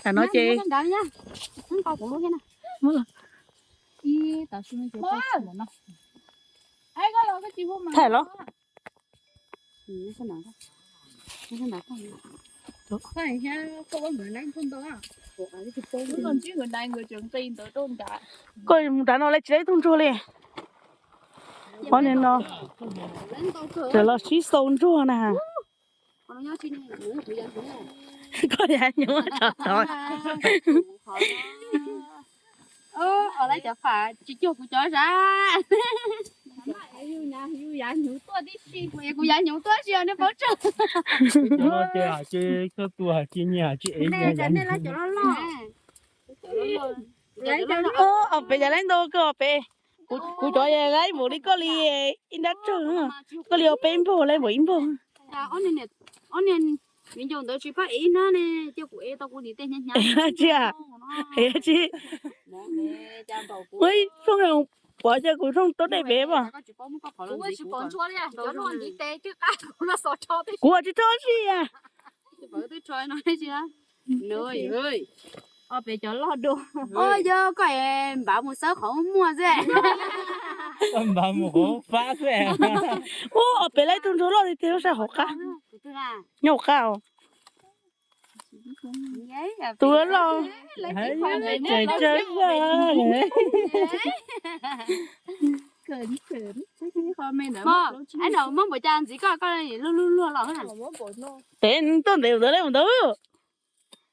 Tam no ces thaij los. Koj mus nrad no lawv tsis tau ib tug ntsuag li. Qhov no tseem los sib xaus ntsuag na. Koj yav hnyuv tsov tod. Tsis cuag kuv cov zab. Kuv yav hnyuv tuaj tsis yog nej paub tseeb. Ob pem yav laib ntau koj ob pem. Kuv cov laib npaum li koj li ib nrab tsawg, koj li ob peb npaug laib npaum ib npaug. Ob niag viv ncaus ntawd tsis pab ev ib hnab ne, cia kuv ev tau kuv niam tej hnyav hnyav. Tsis, ib rooj pov cia kuv rooj tuab dej pem mas. Kuv tsis rho tsi. Ob pem cov loj dua. Yog koj npav mus xawb qhov muaj xwb. Npav mus qhov fab xwb. Ua ob pem laib tug ntsuag loj li tiag lub sab hauv qab. Nyob hauv qab os. Tus loj. Muab npaum cas ntxiv koj, koj luag luag luag los. Pem tuaj ntev ntawd lawm ntawd.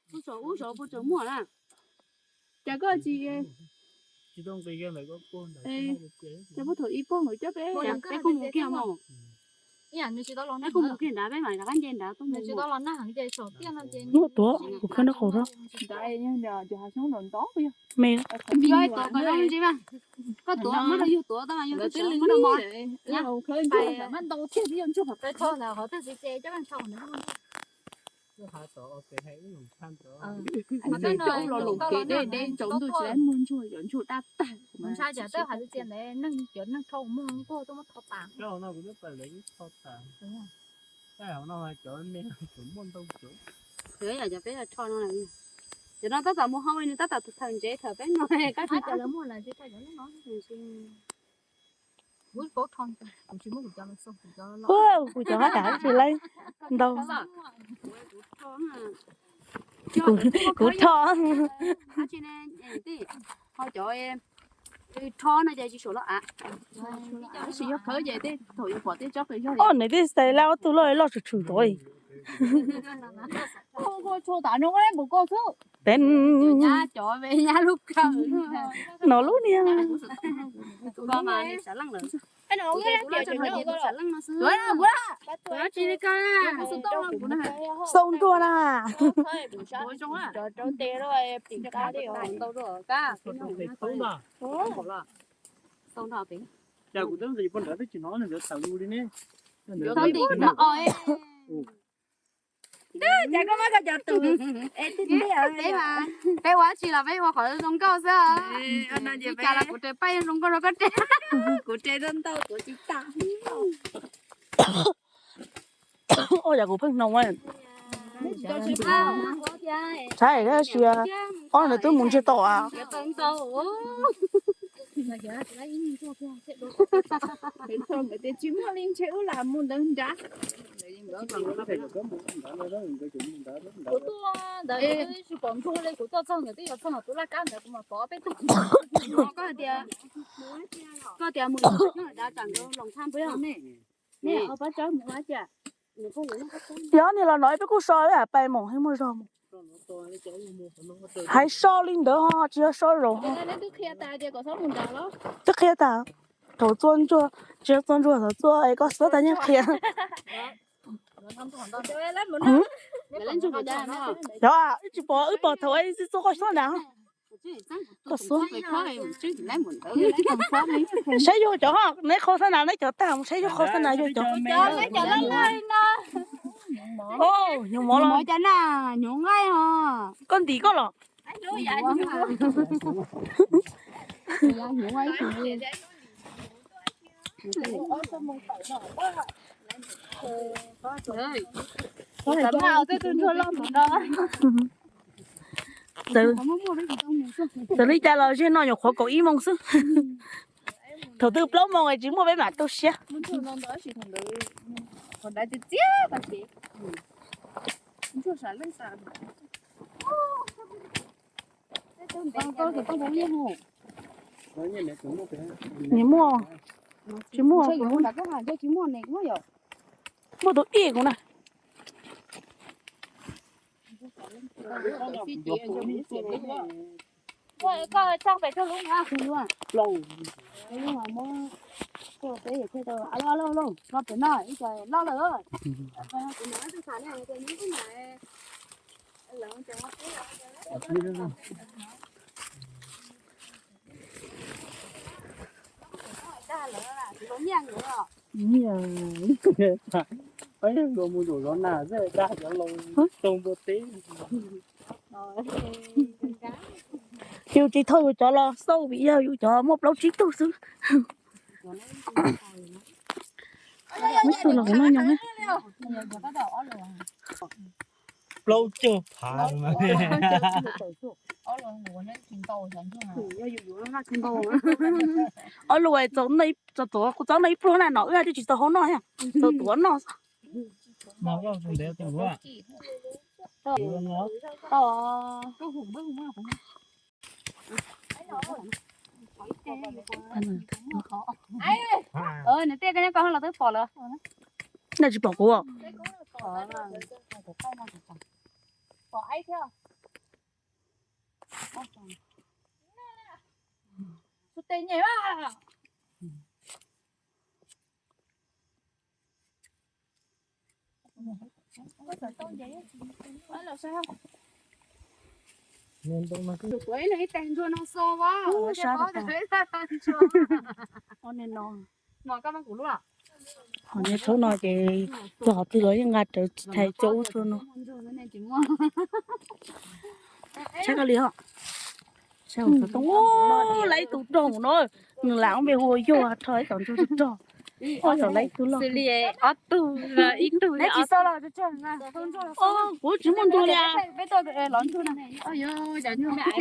Ub, ub, ub, muaj na. Cas koj tsis, cas puag thaum ib pog nkawd coj peb, peb kuj mus kiag mus. Peb kuj mus kiag nrad, peb mam rov qab nce nrad tuaj mus. Muaj tuav, kuv khawb nab qaus rau. Me. Koj tuav muab rau yus tuav tau mas yus twb sawv muab rau mos. Ntshai cas tej hais tias neeg cov neeg rho muag nquag tuaj muab rho tas. Cov peb rho no, cov no tab tom mus hau li, nws tab tom thawm ntsev thawm peb no. Kuv cov hab tas tsis laib ntau. Kuv rho. Ho cov rho no ces tsis suav loj av. Tab sis yog khawb ces tej thaum yuav pom tej tsob qis zog. Nws tej xais laj ob tug loj loj tshwm tshwm ntawd. Cov nyab lub kawm no lub niag. Xau nruag na. Peb ua tsi los peb ua qhov zoo nkauj xwb. Cas los kuv raws paj zoo nkauj rau koj raws. Kuv raws ntau ntau kuv tsis tas. Ua yam kuv pheej hnoos. Tshaib tab sis ob ntawd twb mus ntsiag tau as. Tsis muaj li ntshe wb lam mus ntawd nrad. Kuv tuaj ntawd tsis pom ntsuag li, kuv tuaj txog ntawd twb yuav txog tus laj kab ntawd kuv mam pom peb tug. Koj tias, koj tias mus nyob dav tsam nkawd los thaj npawg ne. Yog niag los no peb kuj so pais mus, muaj zog mus. Hais so li ntawd ho tsis yog so zaum ho. Twb qhia tas thaum txua ntsuag, tsis yog txua ntsuag, thaum txua es koj xob tas yeej qhia. Yog, wb tsis pom, wb pom thaum txua koj xob na. Koj xob. Saib yug cov ho, neb qhov xab nas neb cov tag, saib yug qhov xab nas yug cov. Nyuag mov los. Koj ntim koj los. Txawm li cas los zeg no nyuam qhuav kaum ib moos xwb. Thaum twg plaub moos es tsis muaj peb mam tu siab. Nws muaj, tsis muaj, muaj tus ib kuv na. Koj txog pem txog lub no. Los pem no ib co loj lawm. Mus zaum zov nas xwb dag cov laus tau npua teb. Yus tsis thauj yus cov los xauj vim yog yus cov muaj plaub tsib tug xwb. Muab tus los noj nyob. Plaub caug phav. Ob lus txaus, kuv txaus noj ib pluag na, no wb twb tsis tau hau noj thiab, txaus tuav noj. Nws tej koj nyob koj los twb pom lawm. Nws tsis pom kuv. Tus tes nyem. Qhov niag thaub no ces tus qhov twg los yeej nqa rawv thaiv cov ub tsuag no. Saib koj li ho. Saib xov tooj, lawv tus rog no, nws lam ua npe hu ua Yuag, rho ib cov ntsuag rog. Ob xyov lawv tus loj. Ob tug, ib tug. Kuv tsis muaj ntsuag li.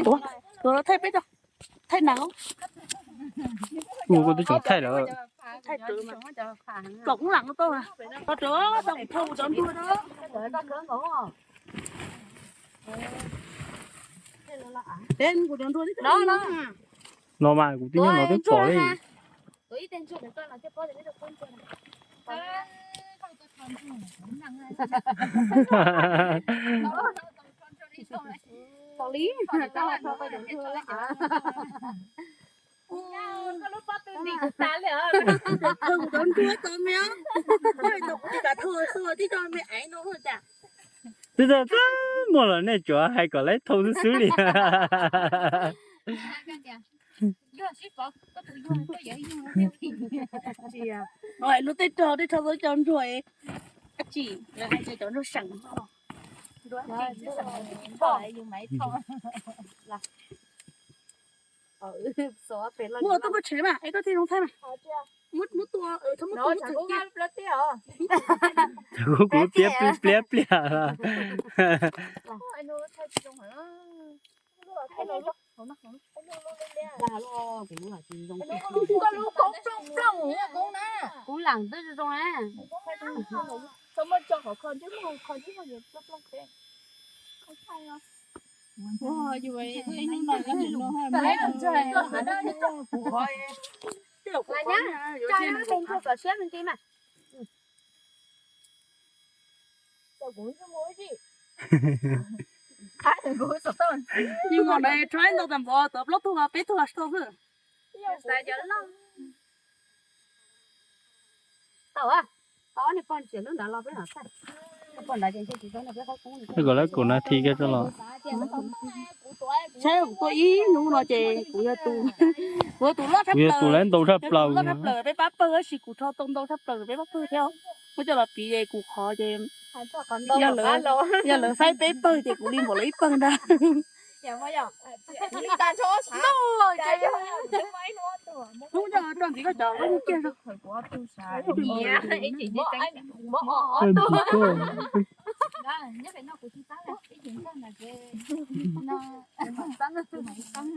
Tuav, tuav los thaij peb tso. Thaij nas. Ua koj twb tseem thaij lawm. Pom kuv lam tau, tau kuv cov ntsuag. No mas kuv twb nyob no twb pom li. Twb txaj muag los nej tsuas hais kom lawv thau xwb xwb li. Lub tej rog tej rog tau cov ntsuag, dab tsi lawv hais tias cov ntsuag seem. Muab tua koj tsev mas es koj thiaj zoo thaij mas. Muab tua, muab tua. Kuv kuv pliab pliab pliab. Kuv lam twb zoo na. Yus mam li rho ib ntau tas npaum tau plaub tug peb tug tsis tau xwb. Kom lawv kaum nas this kiag tso los. Saib kuv tua ib hnub no ces kuv yog tus, kuv yog tus loj tshaj plaws, tus loj tshaj plaws peb pab pawg, tab sis kuv rho tau ntau tshaj plaws peb pab pawg thiab. Muab coj los piv ces kuv qhov ces yog lawv faib peb pawg ces kuv li npaum lawv ib pawg ntag. Hnub no rau ntxiv koj cov lub kiag rau. Ib tug. Ib tug. Nyob pem no kuv tsis txawb na, ib tug ntag na ces no. Tus Maiv Teeb.